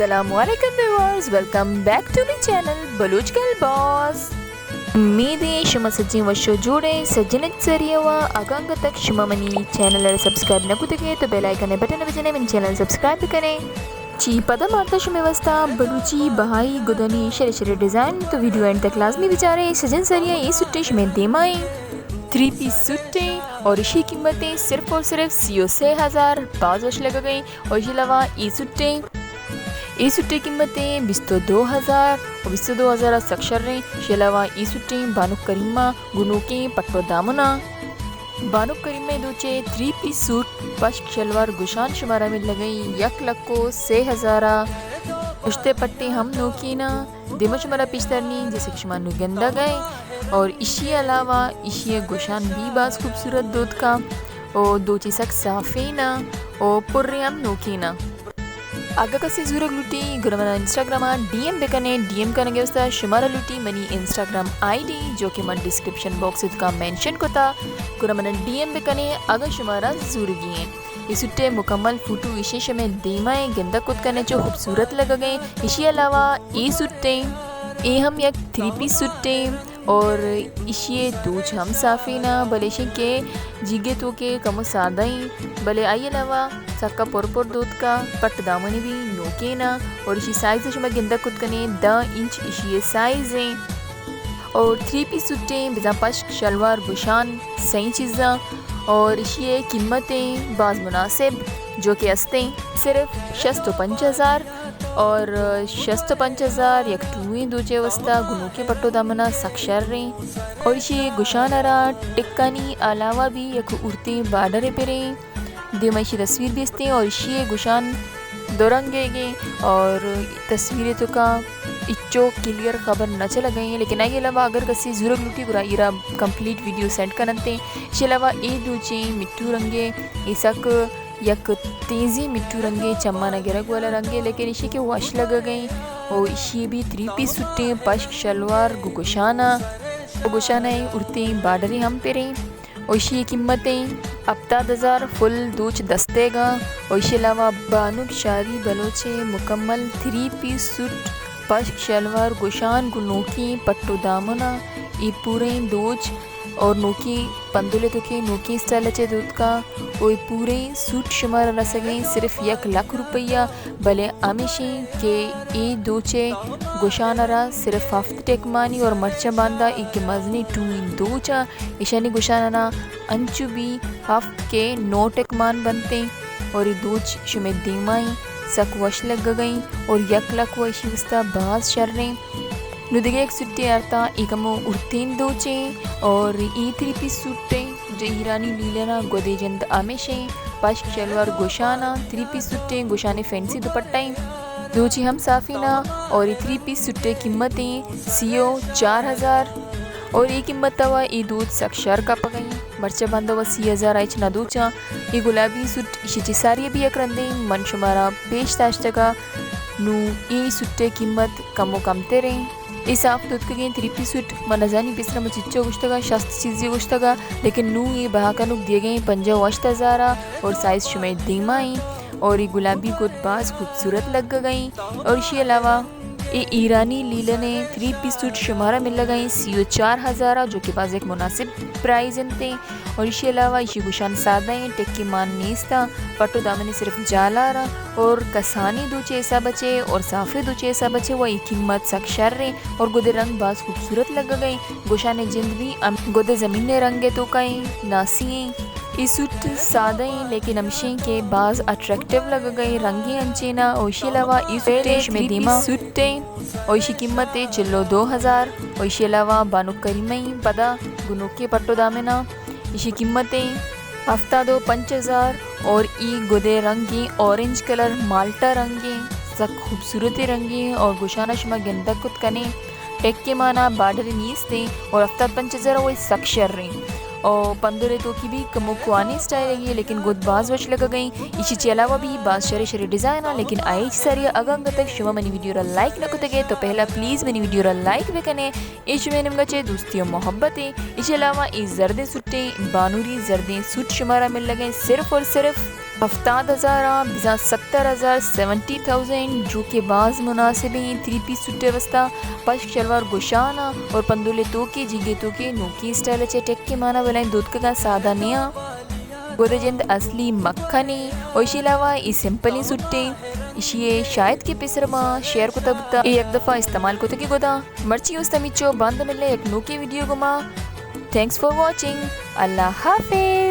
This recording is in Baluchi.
السلام علیکم viewers, welcome back to my channel Baloch girl boss. امید ایں شما سجیں وش و جوڑ ئے، سجن سری وا۔ اگاں انگت تک شما منی چینل ءَ سبسکرائب نہ کتگ ئے تو بیل آئیکن ءِ بٹن ءَ بجن ئے، منی چینل سبسکرائب بکن ئے۔ چی پدا مارتا شمے واستا بلوچی بہائی گدانی شرے شرے ڈیزائن، تو ویڈیو اینڈ تک لازمی بچارے۔ سجن سری ءَ اے سوٹیں شمے دیما ایں، تھری پیس سوٹیں اور اشی قیمت ایں صرف اور صرف سی و سے ہزار، باز وش لگگ ایں۔ اور اشی علاوہ اے سوٹیں، اے سوٹیں قیمت ایں بیست و دو ہزار، اور بیست و دو ہزار ءَ سک شریں۔ اشی علاوہ اے سوٹیں بانک کریمہ گنوکیں پٹو دامنا، بانک کریمہ دوچے تھری پیس سوٹ، پشک شلوار گشان شمارا ملگ ایں یک لکھ و سے ہزار ءَ۔ پشتے پٹے ہم نوکینا، دیما شمارا پیش دارنی جیسے کہ شما نو گندگ ئے۔ اور اشی علاوہ اشی گشان بھی باز خوبصورت دوتکا، او دوچے سک صافینا، او پرے ہم نوکینا۔ اگہ کسے زورگ لوٹی، گڑا منا انسٹاگرام ءَ ڈی ایم بکنے۔ ڈی ایم کنگ ءِ واسطہ شمارا لوٹی منی انسٹاگرام آئی ڈی، جو کہ من ڈسکرپشن باکس ءَ تکا مینشن کتا، گڑا منا ڈی ایم بکنے، اگہ شمارا زورگی ایں۔ اے سوٹے مکمل فوٹو ایشی شمے دیما ایں، گندگ کت کنے چو خوبصورت لگگ ایں۔ اشی علاوہ اے سوٹیں، اے ہم یک تھری پیس سوٹیں۔ اور ایشی دوچ ہم صافینا، بلے ایشی کہ جیگے توکے کمو سادہ ایں، بلے آئی علاوہ سکا پر پر دوتکا، پٹ دامنی بھی نوکینا۔ اور ایشی سائز شما گندگ کت کنے، دہ انچ ایشی سائز ایں۔ اور تھری پیس سوٹیں، بزاں پشک شلوار گشان سئیں چیزاں۔ اور ایشی قیمت ایں باز مناسب، جو کہ استیں صرف شست و پنچ ہزار۔ اور شست و پنچ ہزار یک ٹوئیں دوچے واسطہ گنوکیں پٹو دامنا سک شریں۔ اور ایشی گشان ءَ را ٹکانی علاوہ بھی یک ارتیں بارڈر پریں، دیما ایشی تصویر بھی استیں۔ اور ایشی گشان دو رنگے گیں، اور تصویر توکا اچو کلیئر خبر نہ چلگ ایں، لیکن آئی علاوہ اگر کسی زورگ لوٹی گڑا ایرا کمپلیٹ ویڈیو سینڈ کننتے۔ ایشی علاوہ اے دوچیں مٹو رنگے، اے سک یک تیزیں مٹو رنگے، چمانا گرگ والا رنگے، لیکن ایشی کہ وش لگگ ایں۔ او ایشی بھی تھری پیس سوٹیں، پشک شلوار گو گشانا، او گشانا ایں ارتیں بارڈریں ہم پریں۔ او ایشی قیمت ایں ہفتاد ہزار، فل دوچ دستیگا۔ او ایشی علاوہ بانک شاری بلوچے مکمل تھری پیس سوٹ، پشک شلوار گشان گو نوکیں پٹو دامنا، اے پوریں دوچ اور نوکیں پندولے توکے نوکیں اسٹائل چے دوتکا۔ او اے پوریں سوٹ شمارا رسگ ایں صرف یک لکھ روپیہ، بلے ہمیشیں کہ اے دوچے گشان ءَ را صرف ہفت ٹک مانی اور مرچاں باندا اے کہ مزنیں ٹوئیں دوچ ءَ، ایشانی گشان ءَ را انچو بھی ہفت کہ نو ٹک مان بنتیں۔ اور اے دوچ شمے دیما ایں، سک وش لگگ ایں اور یک لکھ و ایشی واسطہ باز شریں۔ نو دگہ یک سوٹے آرتا، اے کمو ارتیں دوچیں اور اے تھری پیس سوٹیں، جو ایرانی لیلنا گدے جند ہمیشیں، پشک شلوار گشانا، تھری پیس سوٹیں، گشانے فینسی دوپٹہ ایں، دوچی ہم صافینا۔ اور اے تھری پیس سوٹے قیمت ایں سی و چار ہزار۔ اور اے قیمت ءَ وا اے دوچ سک شر کپگ ایں، مرچاں باندا وا سی ہزار ءَ ہچ نہ دوچاں۔ اے گلابی سوٹ ایشی چہ ساری بھی یک رندیں من شمارا پیش داشتگا۔ نوں اے سوٹے قیمت کمو کمتریں۔ اے صاف دوتکگیں تھری پیس سوٹ، من نزانی پیسرا من چچو گوشتگا، شست چیزے گوشتگا، لیکن نوں اے بہا کنوک دیگیں پنجاہ و ہشت ہزارا اور سائز شمئے دیما ایں اور اے گلابی گد باز خوبصورت لگگئیں اور اشی علاوہ اے ایرانی لیلنیں تھری پیس سوٹ شمارا ملگئیں سی و چار ہزارا، جو کہ باز ایک مناسب پرائز انتیں۔ اور ایشی علاوہ ایشی گوشان سادہ ایں، ٹکی مان نیست آں، پٹ و دامنی صرف جالار آں اور کسانی دوچے حساب چے اور صافے دوچے حساب چے و ای قیمت سک شر ایں اور گدے رنگ باز خوبصورت لگگ ایں۔ گوشان جند بھی ام گدے زمین رنگ توکا ایں، ناسی ایں۔ ای سوٹ سادہ ایں لیکن ہمشیں کہ باز اٹریکٹیو لگگ ایں، رنگی انچینا۔ اور ایشی علاوہ ای سوٹ شمے دیما سوٹ ایں اور ایشی قیمت ایں چل و دو ہزار۔ اور ایشی علاوہ بانک کریمہ ایں پدا گنوکے پٹ و دامنا۔ ایشی قیمت ایں ہفتاد و پنچ ہزار اور ای گدے رنگیں اورنج کلر مالٹا رنگیں، سک خوبصورت رنگیں اور گوشانا شما گندگ کت کنے ٹیکے مانا بارڈر نیستیں اور ہفتاد پنچ ہزار وہ سک شریں اور پندرے توکی بھی کمو کوانی اسٹائل ایں لیکن گد باز وش لگگ ایں۔ ایشی چی علاوہ بھی باز شرے شرے ڈیزائن آں لیکن آئی ساری اگاں انگت شما منی ویڈیو را لائک نہ کتگے تو پہلا پلیز منی ویڈیو را لائک بکنے۔ اے شمے نیمگا چے دوستی و محبت ایں۔ ایشی علاوہ اے زردیں سوٹیں، بانوری زردیں سوٹ شمارا ملگئیں صرف اور صرف ہفتاد ہزار آ بزاں ستر ہزار، سیونٹی تھاؤزینڈ، جو کہ باز مناسب ایں تھری پیس سوٹ ءِ واسطہ۔ پشک شلوار گوشان آ اور پندول ءِ توکے، جیگ ءِ توکے نوکیں اسٹائل ءَ چہ ٹک ءِ مانا بلائیں دوتکگاں، سادہ نیاں۔ گد ءِ جند اصلی مکھن ایں اور ایشی علاوہ اے سمپلیں سوٹے۔ ایشی ءَ شاید کہ پیسر ما شیئر کتگ بوتا، اے یک دفعہ استعمال کتگیں گداں۔ مرچی است ہمیچو، باندا ملیں یک نوکیں ویڈیو گوما۔ تھینکس فار واچنگ، اللہ حافظ۔